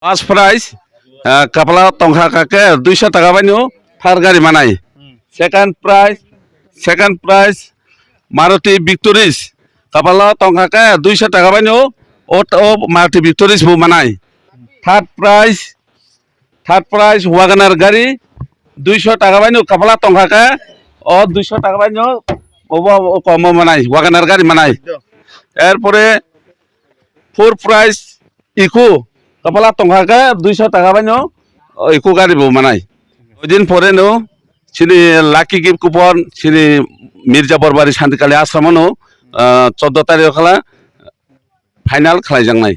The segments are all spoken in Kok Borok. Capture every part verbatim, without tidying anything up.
First prize, ah, kapala tongkha kake duiso taka bai no third gari manai. Hmm. Second prize, second prize, Maruti Victories. Kapala tongkha kake duiso taka bai no o, o Maruti Victories bo manai. Third prize, third prize, Wagoner gari duiso taka bai no kapala tongkha kake o duiso taka bai no obo, o komo manai, Wagoner gari manai. Erpore fourth prize, Eco, kapala tongkha khe duiso taka bai no, o, Eco gari bo manai. Oidin pore no, chini lucky gift coupon, chini Mirza Borbari Santikali Ashram no, ah, choudo tarik khala final khlai jaknai.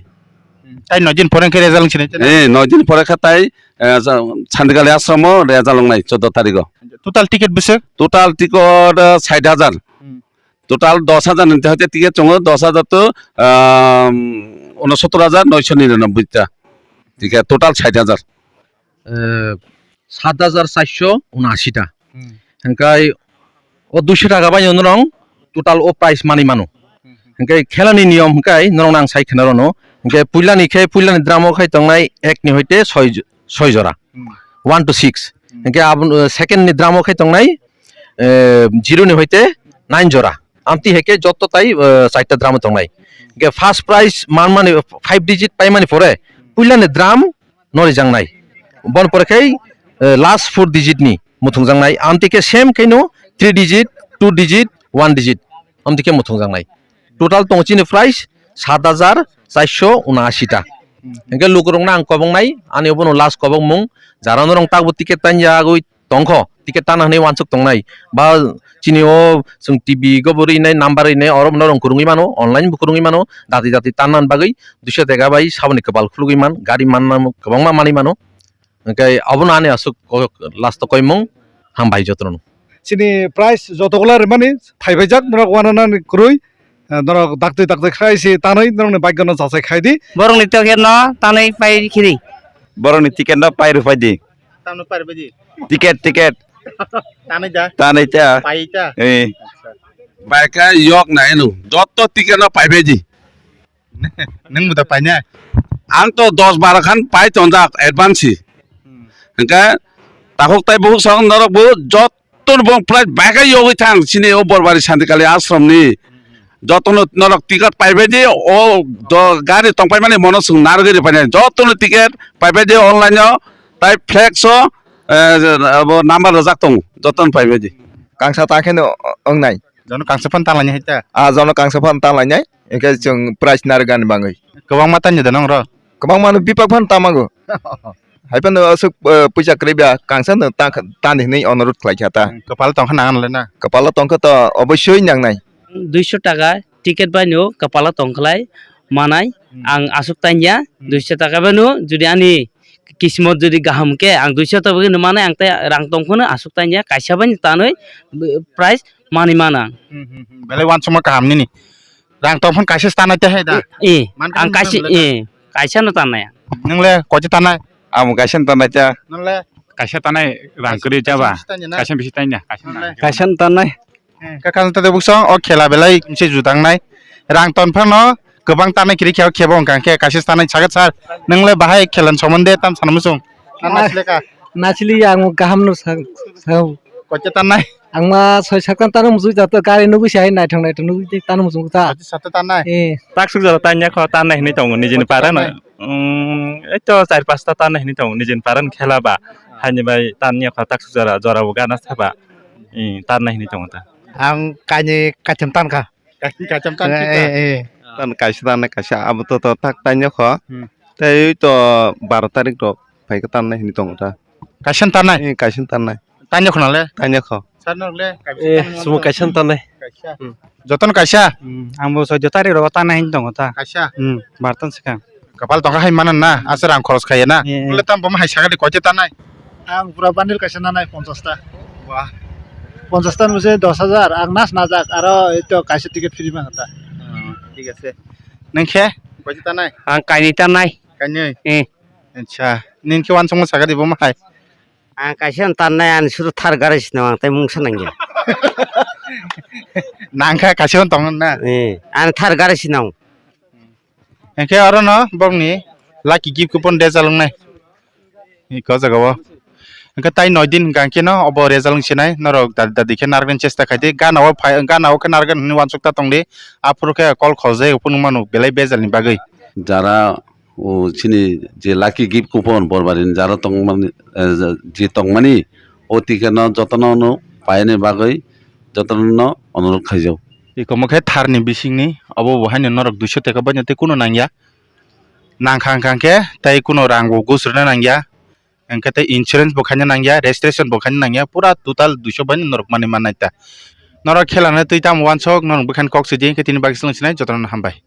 Tai noi din pore khe result sinai. Eh, noi din pore kha tai, eh, ja-, Santikali Ashram o result wngnai choudo tarik o. Total ticket bwswk? Total ticket, ah, sait hajar. Hmm. Total dos hajar ni hoite ticket chongo, dos hajar to, ah, unosottor hajar noisho niranobboi ta. Ticket total sait hajar. Eh, sat hajar charsho unashi ta. Hmm. Hingkai o duiso taka bai norong total o prize mani mano. Hmm. Hingkai khelani niyom hingkai norong nang sai khna rono. Hingkai puilani khe puilani drum o khai tongnai ek ni hoite soi jo-, soi jora. Hmm. One to six. Hmm. Hingkai abon, eh, second ni drum o khai tongnai eh, zero ni hoite nine jora. Amtwi hai khe joto tai, eh, chaita drum tongnai. Hingke first prize man mani five digit pai mani pore puila ni drum no rijaknai. Bon pore khe, eh, last four digit ni muthung jaknai. Amtwi khe same khe no three digit, two digit, one digit. Amtwi khe muthung jaknai. Total tong chini prize sat hajar charsho unashi ta. Hingke lukurok no ang kobong nai, ani obono last kobong mung. Jara norong takbo ticket tan yagwi tongkho, ticket tana hwnwi wansuk tongnai. Ba chini o chwng T V go bo rwnai, number rwnai, oro norong kwrwngwi mano, online bo kwrwngwi mano, dati dati tanna bagwi duiso teka bai saboni kwpal khulugwi man, gari manna kwbangma manwi mano. Hwnkhe abono ani aswk last o koimung hambai jotono. Chini price jotogola rwmani thaibaijak norok wananani kwrwi. Eh, norok daktwi daktwi khai se tanwi norokni bike no jachai khai di. Borokni ticket no tanwi pai khiri. Borokni ticket no pai rw phai di. Tamno pai rw phai di. Ticket, ticket. Tanwi da. Tanwi ta. Pai ta. Eh. Bike yok na eno. Jotto ticket no pai phai di. Nang muda pai na. Ang to dos baro khan pai tonjak advance. Hmm. Hingke takhuk tai bukhuk song norok bo jot Ton bong price baga yogwi thang sini o Borbari Santikali Ashram ni. Jotono norok ticket paibai di o do gari tongpai mani mono swng narwgwi ripainai. Jotono ticket paibai di online o tai flex o, eh, abo number rwjak tongo. Jotono paibai di. Kangsa ta kheno wngnai. Jono kangsa phan tanglai nai ta. Ah, jono kangsa phan tanglai nai. Hingke chwng price narwgani bangwi. Kwbangma tanya da nong ro. Kwbangma no bipak phan tamago. Hai phano aswk, eh, puisa kwrwi ba kangsa no ta, tani hinwi onurodh khlai kha ta. Hmm, kwpal tongkha nang le na? Kwpalo tongkha to obossoi nangnai. Duiso taka ticket bai no kwpalo tongkhlai manai. Hmm. Ang aswk tanya, hmm, duiso taka bai no jodi ani kismot jodi kaham khe ang duiso taka bai no manai, ang tai rang tongkhono aswk tanya kaisa bai no tanwi price manwi mana. Hmm, hmm, hmm. Belai wansukma kaham nini. Rang tong phano kaisa tanai te hai da? Eh, eh. Man ang kaisa, eh, kaisa no tanai. Nung le koicha tanai? Amo kaisa no tanai ta. Nung le? Kaisa tanai rang kwrwi jaba. Kaisa bisi tanya na? Kaisa bisi tanya, kaisa no tanai. Kaisa no tanai. Eh, ka kaisa tade buksong, o khela belai se jutangnai. Rang ton phano kwbang tanai kiri kheo khebo wngkha khe kaisa tanai sagat sar. Nung le bahai khela ni somonde tam sana musung. Nasile ka? Nasili ang kaham no sa, sa. Koicha tanai? Ang ma soi sakta tano muchung jato gari nugui se hai naithok naithok nugui tano muchung ta. Sati sati tanai? Eh. Tak suk jora tanya kho tanai hinui tongo nijini para no. Tanai? Um, eto char pasta tanai hinui tongo nijini para no khela ba. Haini bai tanya kho tak suk jora jora bo gana saba. Eh, tanai hinui tongo ta. Ang kaini kaitam tan kha. Kaini kaitam tan kha. Eh, eh. Tan kaisa tanai kaisa abo to to tak tanya kho. Hmm. Tei to baro tarik rok phai khe tanai hinui tongo ta. Kaisa tanai? Eh, kaisa tanai. Tanya khuna le? Tanya kho. Sar nok le? Eh, sumo kaisa tanai. Kaisa. Hmm. Jotono kaisa? Hmm, ang bo soi jotari rogo tanai hin tongo ta. Kaisa? Hmm, bartan sika. Kapal tongkha hai manan na, asa rang khoros khaiya na. Eh, eh. Bole tam bom hai sakali koite tanai? Ang pura bundle kaisa nanai ponchas ta. Wah. Ponchas ta nuse dos hajar, ang nas najak, aro ito kaisa ticket free mang ta. Hmm, thik ase. Nang khe? Koite tanai? Ang kaini tanai. Kaini? Eh. Acha. Nin khe wansukma sakali bom hai? Ang kaisa no tannai, ani suru thar gari sinao ang tai mungsa nangya. Nangkha kaisa no tongo na? Eh, ani thar gari sinao. Hingke oro no bokni Lucky gift coupon de jalwngnai. Iko jaga o. Hwnkhe tai noi din hwnkha khe no obo result wng sinai norok da-, dadi khe narwknani chesta khai di. Gana o phai, gana o khe narwknani hinwi uansuk ta tong di. Aphuru khe call khojai phunuk mano belai bejalni bagwi. Jara o chini je lucky gift coupon Borbarini jara tongmani, eh, je tongmani o ticket no jotono no paini bagwi jotono no onurok khaijak. Iko mo khe tharni bisingni obo bo haino norok duiso teka baino tei kunu nangya. Nangkha hwnkha khe tei kunu rang bo gusrwna nangya. Hwnkhe tei insurance bo khaina nangya, registration bo khaina nangya, pura total duiso bai norok manwi mannai ta. Norok khelana twi tamo uansok, norok bwkhani kok sidi, hwnkhe tini bagwi swlwng sinai, jotono hambai.